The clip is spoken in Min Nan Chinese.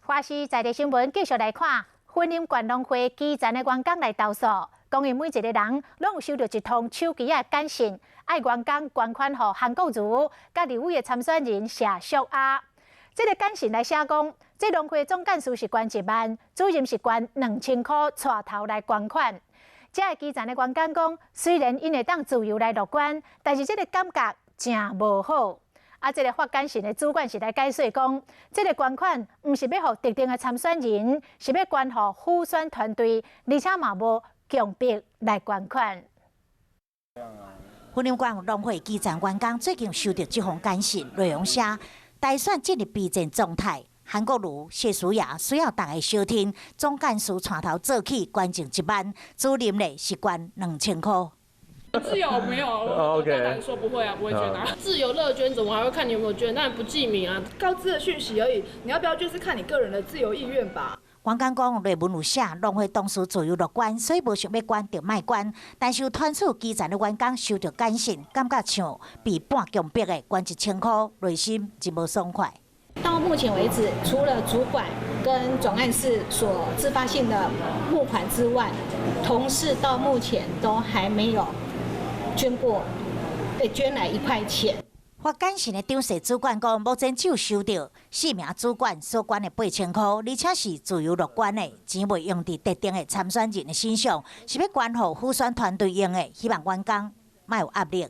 華視在地新聞繼續來看，雲林縣農會基層的員工來投訴，講𪜶每一個人攏有收著一通手機仔簡訊，愛員工捐款予韓國瑜佮立委的參選人謝淑亞。這个簡訊來寫講，這農會總幹事是捐1萬，主任是捐2000箍，帶頭來捐款。這个基層的員工講，雖然𪜶會當自由來募捐，但是這个感覺誠無好。啊，這个發簡訊的主管是來解說講，這个捐款毋是欲予特定的參選人，是欲捐予輔選團隊，而且嘛無強迫來捐款。雲林縣農會基層員工最近收著這封簡訊，內容寫大選進入備戰狀態，韓國瑜、謝淑雅需要大家相挺，總幹事帶頭做起捐贈1萬，主任咧是捐2000箍。自由沒有，我大膽說不會啊，不會捐啊。自由樂捐，怎麼還會看你有沒有捐？當然不記名啊，告知的訊息而已。你要不要就是看你個人的自由意願吧。員工講內文有寫，農會董事自由樂捐，所以無想欲捐就莫捐。但是有團體基層的員工收著簡訊，感覺像被半強迫的捐1000箍，內心真無爽快。到目前為止，除了主管跟總幹事所自發性的募款之外，同事到目前都還沒有捐過，被捐來1塊錢。發簡訊的長勢主管講，目前只有收著四名主管所捐的8000箍，而且是自由樂捐的，錢袂用佇特定的參選人的身上，是欲捐予輔選團隊用的，希望員工莫有壓力。